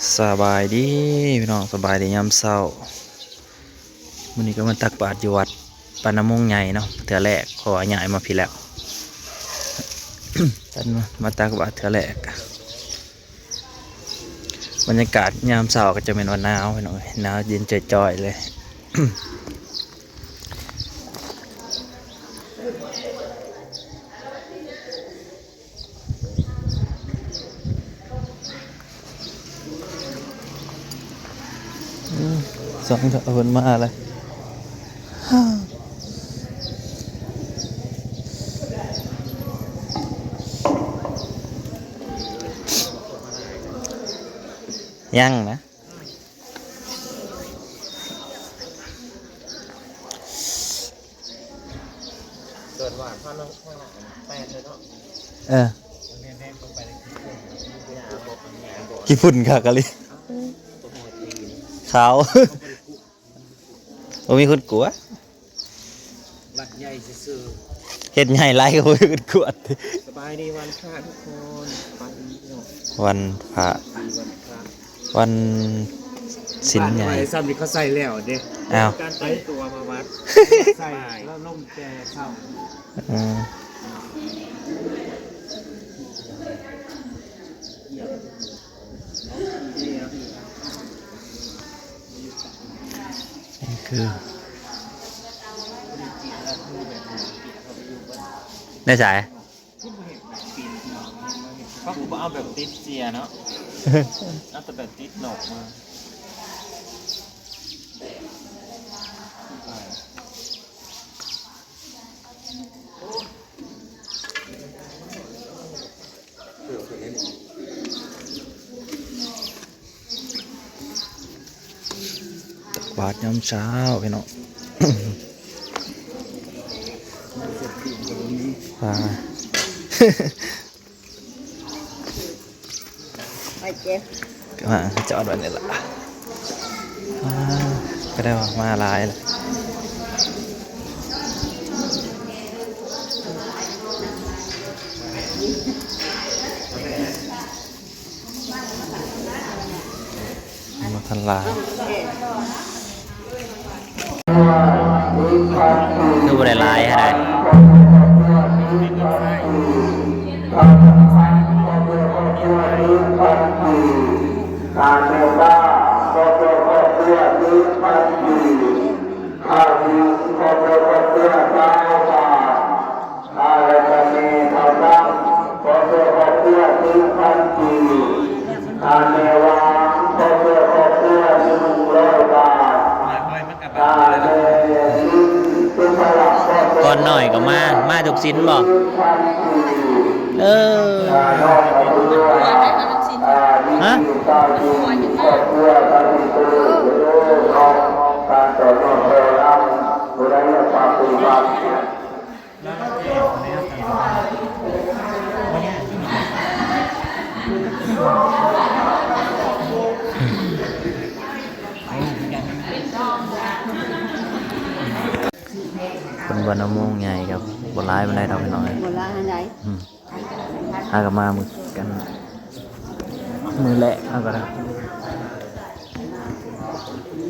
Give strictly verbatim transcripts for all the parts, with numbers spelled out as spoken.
สบายดีพี่น้อง สบายดียามเช้า มื้อนี้ก็มาตักบาตรอยู่วัดบ้านนาโมงใหญ่เนาะ เทื่อแรก เพราะว่าย้ายมาพี้แล้ว ตันมา มาตักบาตรเทื่อแรก บรรยากาศยามเช้าก็จะแม่นว่าหนาวพี่น้องเอ้ย หนาวเย็นจ่อยๆเลย อืม สองเถาเพิ่นมาเลย ยังนะ เกิดว่าข้างนอกข้างหน้าแปดเลยเนาะ เออ ขี้ฝุ่นคักอีหลี ขาว บ่มีคนกลัว วัดใหญ่ซื่อๆ เฮ็ดใหญ่หลายก็บ่มีคนกลัว สบายดีวันพระทุกคน วันนี้เนาะ วันพระ ดีวันพระ วันศีลใหญ่ พระอะไรซ้ำนี่เขาใส่แล้วเด้ อ้าว การแต่งตัวมาวัด ใส่แล้วลงแต่เช้า อืม นี่คือ ในสาย เขาก็บ่เอาแบบติดเสียเนาะ เอาแต่แบบติดหนอกมา บาตรยามเช้าพี่น้อง อ่า ไปเจ๊ ก็มาจอดไว้นี่แหละ อ่า ก็ได้ว่ามาหลายเลย บ่ทันหลาย คือบ่ได้หลายเท่าใด อารัตเนทรัง ขอเจ้าขอเพื่อซื้อพันปี อาเนวา ขอเจ้าขอเพื่อหนึ่งร้อยบาท อาเนลิงสุภลักษณ์ ก่อนหน่อยก็มา มาทุกศีลบ่ เออ อาน้องขอเพื่อ อา ฮะ ขอเพื่อพันปี การต่อรองเพื่อรับ ผู้ใดอยากฝากซื้อบัตร เพิ่นว่าหนองโมงใหญ่ครับ บ่หลายปานใดดอกพี่น้องเอ้ย บ่หลายปานใด อืม หาก็มามื้อกัน มื้อแรกเอาก็ได้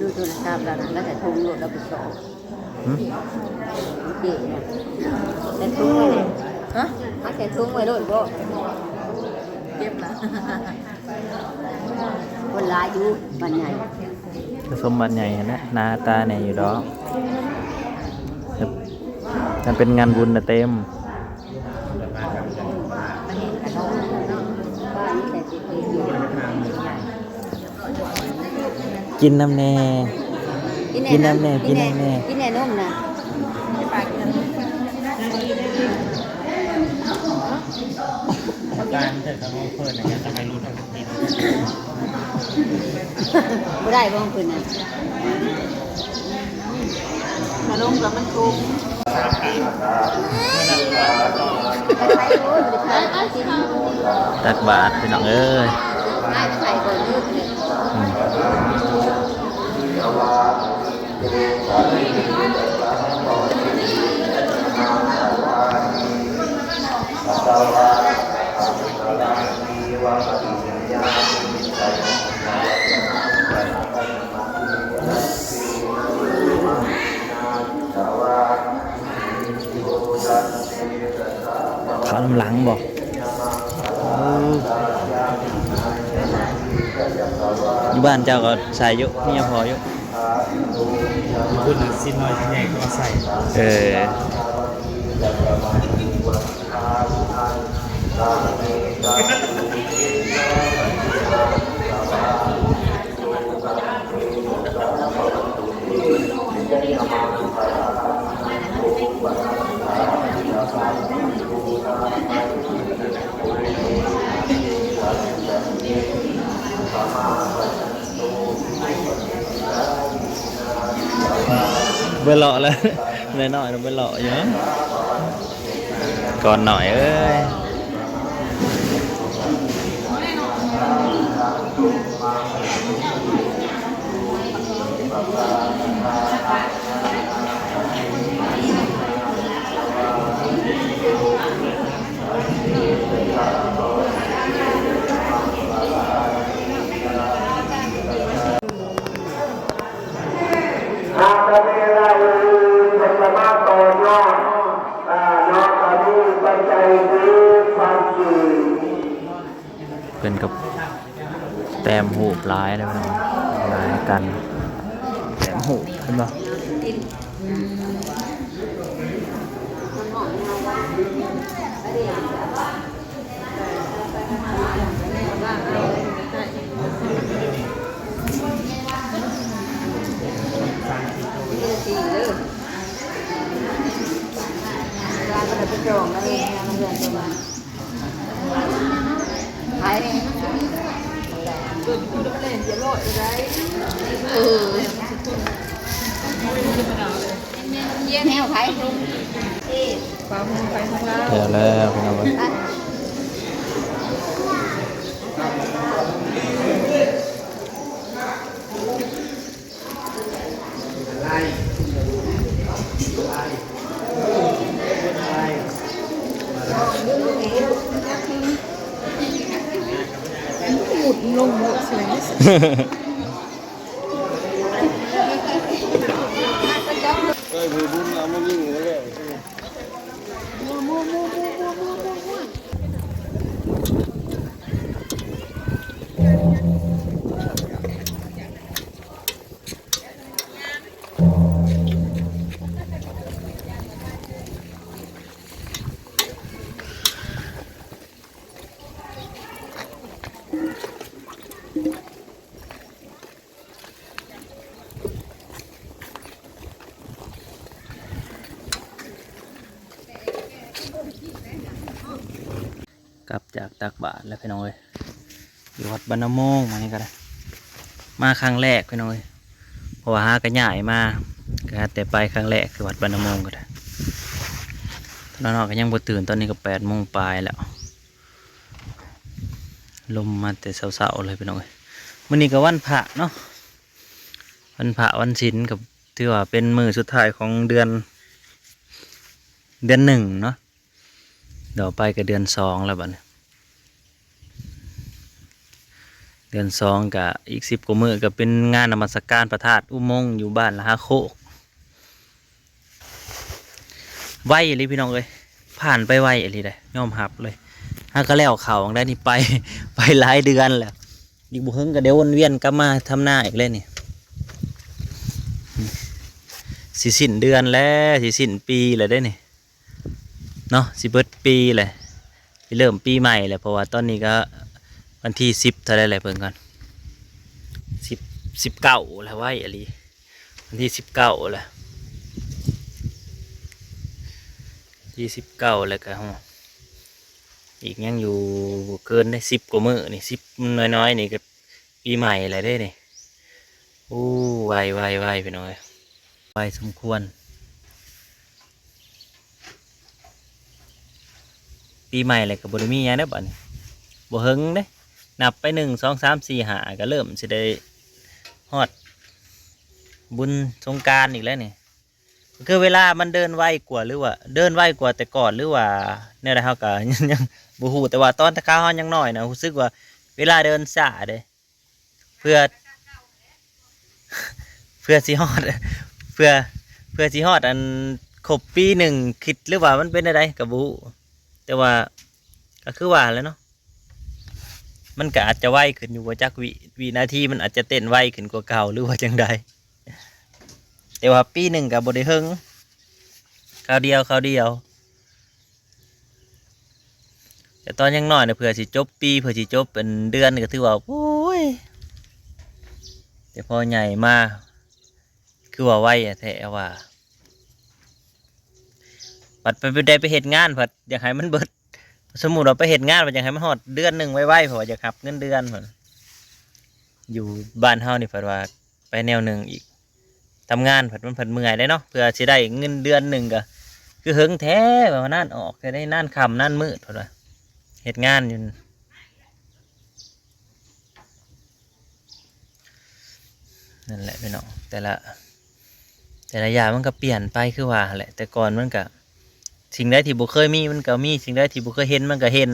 ดูโทรศัพท์แล้วนะ แล้วแต่โทรโหลดแล้วไปสอบ หึ เก๋นะ แต่ถุงไว้เลย ฮะ เอาใส่ถุงไว้โลดบ่ เก็บละ คนหลายอยู่บ้านใหญ่ ผสมบ้านใหญ่หั้นแหละ หน้าตาแหน่อยู่ดอก ถ้าเป็นงานบุญน่ะเต็ม กินนำแหน่ กินนำแหน่ กินนำแหน่ กินแหน่นมนะ การเถอะครับเพิ่นนะ จะให้รู้ทางกิน บ่ได้บ่ของเพิ่นน่ะ มาลงกับมันทุกข์ ตักบาตรพี่น้องเอ้ย อืม สวาคาโตอะระหะโตสัมมาสัมพุทธัสสะ บ้านเจ้าก็ใส่อยู่ มีเฉพาะอยู่ พูดถึงสิ้นน้อยชิ้นใหญ่ก็มาใส่ เออ ไปเลาะแล้ว น้อยๆ ไปเลาะอยู่ ก่อนหน่อยเอ้ย อาตมาเวลาอื่นเป็นสมาต่อยอด อ่า เนาะ ตอนนี้ปัจจัยคือความอยู่ เพิ่นก็แต้มรูปหลายเลยพี่น้อง หลายกัน แต้มรูป เห็นบ่ เออ แนวไผ เดี๋ยวแล้วพี่น้องเอ้ย หมุนลงหมดเลย เอ้ย ผู้บุญเอามายิงเลย กลับจากตักบาตรแล้วพี่น้องเอ้ย อยู่วัดบ้านนาโมงมานี่ก็ได้ มาครั้งแรกพี่น้องเอ้ย เพราะว่าหากะย้ายมา ก็แต่ไปครั้งแรกคือวัดบ้านนาโมงก็ได้ ตอนนั้นก็ยังบ่ตื่น ตอนนี้ก็แปดโมงปลายแล้ว ลมมาแต่เช้าๆเลยพี่น้องเอ้ย มื้อนี้ก็วันพระเนาะ วันพระวันศีลก็ถือว่าเป็นมื้อสุดท้ายของเดือน เดือนหนึ่งเนาะ เดี๋ยวไปก็เดือนสองแล้วบัดนี้ เดือนสองก็อีกสิบกว่ามื้อก็เป็นงานนมัสการพระธาตุอุโมงค์อยู่บ้านละหาโคก ไวอีหลีพี่น้องเอ้ย ผ่านไปไวอีหลีเด้ ยอมรับเลย หากะแล้วเข้าได้นี่ไป ไปหลายเดือนแล้ว อีกบ่เฮิงก็เดี๋ยววนเวียนกลับมาทำนาอีกแล้วนี่ สิสิ้นเดือนแล้ว สิสิ้นปีแล้วเด้นี่ เนาะ สิเบิดปีเลย สิเริ่มปีใหม่แล้ว เพราะว่าตอนนี้ก็วันที่สิบเท่าไรแล้ว เบิ่งก่อน สิบ สิบเก้าแล้ว ไวอีหลี วันที่สิบเก้าแล้ว ที่สิบเก้าแล้วก็ ฮอด อีกยังอยู่บ่เกินได้สิบกว่ามื้อนี่ สิบน้อยๆนี่ก็ปีใหม่แล้วเด้นี่ โอ้ ไว ไว ไว พี่น้องเอ้ย ไวสมควร ปีใหม่แล้วก็บ่ได้มีหยังเด้อบัดนี้ บ่เฮิงเด้ นับไป หนึ่ง สอง สาม สี่ ห้า ก็เริ่มสิได้ฮอดบุญสงกรานต์อีกแล้วนี่ คือเวลามันเดินไวกว่า หรือว่าเดินไวกว่าแต่ก่อน หรือว่าแนวใด เฮาก็ ยังบ่ฮู้ แต่ว่าตอนแต่เก่าเฮายังน้อยนะ รู้สึกว่าเวลาเดินช้าเด้ เพื่อ เพื่อสิฮอด เพื่อ เพื่อสิฮอดอันครบปีหนึ่ง คิดหรือว่ามันเป็นแนวใดก็บ่ฮู้ แต่ว่าก็คือว่าแหละเนาะ มันก็อาจจะไวขึ้นอยู่ บ่จักวิ วินาทีมันอาจจะเต้นไวขึ้นกว่าเก่า หรือว่าจั่งใด แต่ว่าปีหนึ่งก็บ่ได้เฮิง คราวเดียว คราวเดียว แต่ตอนยังน้อยเนี่ย เพื่อสิจบปี เพื่อสิจบเป็นเดือนก็ถือว่า โอ้ย แต่พอใหญ่มา คือว่าไวอะแท้ว่า บัดไป ไปได้ไปเฮ็ดงาน พัดอยากให้มันเบิด สมมุติว่าไปเฮ็ดงาน พัดอยากให้มันฮอดเดือนหนึ่งไวๆ เพราะว่าอยากรับเงินเดือน พัดอยู่บ้านเฮานี่ พัดว่าไปแนวหนึ่งอีก ทำงาน พัดมัน พัดเมื่อยเด้เนาะ เพื่อสิได้เงินเดือนหนึ่งก็ คือเฮิงแท้ ว่านั่นออก จะได้นั่นค่ำนั่นมืด พัดว่าเฮ็ดงานอยู่ นั่นแหละพี่น้อง แต่ละ แต่ละอย่างมันก็เปลี่ยนไปคือว่าแหละ แต่ก่อนมันก็ สิ่งใดที่บ่เคยมีมันก็มี สิ่งใดที่บ่เคยเห็นมันก็เห็น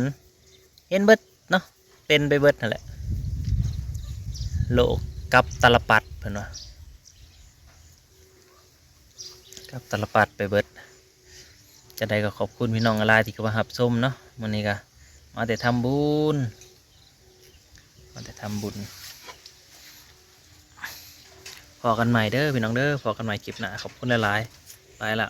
เห็นเบิดเนาะ เป็นไปเบิดนั่นแหละ โลกกลับตาลปัตร เพิ่นว่า กลับตาลปัตรไปเบิด จั่งใดก็ขอบคุณพี่น้องหลายๆที่เข้ามารับชมเนาะ มื้อนี้ก็มาแต่ทำบุญ มาแต่ทำบุญ พ้อกันใหม่เด้อพี่น้องเด้อ พ้อกันใหม่คลิปหน้า ขอบคุณหลายๆ ไปละ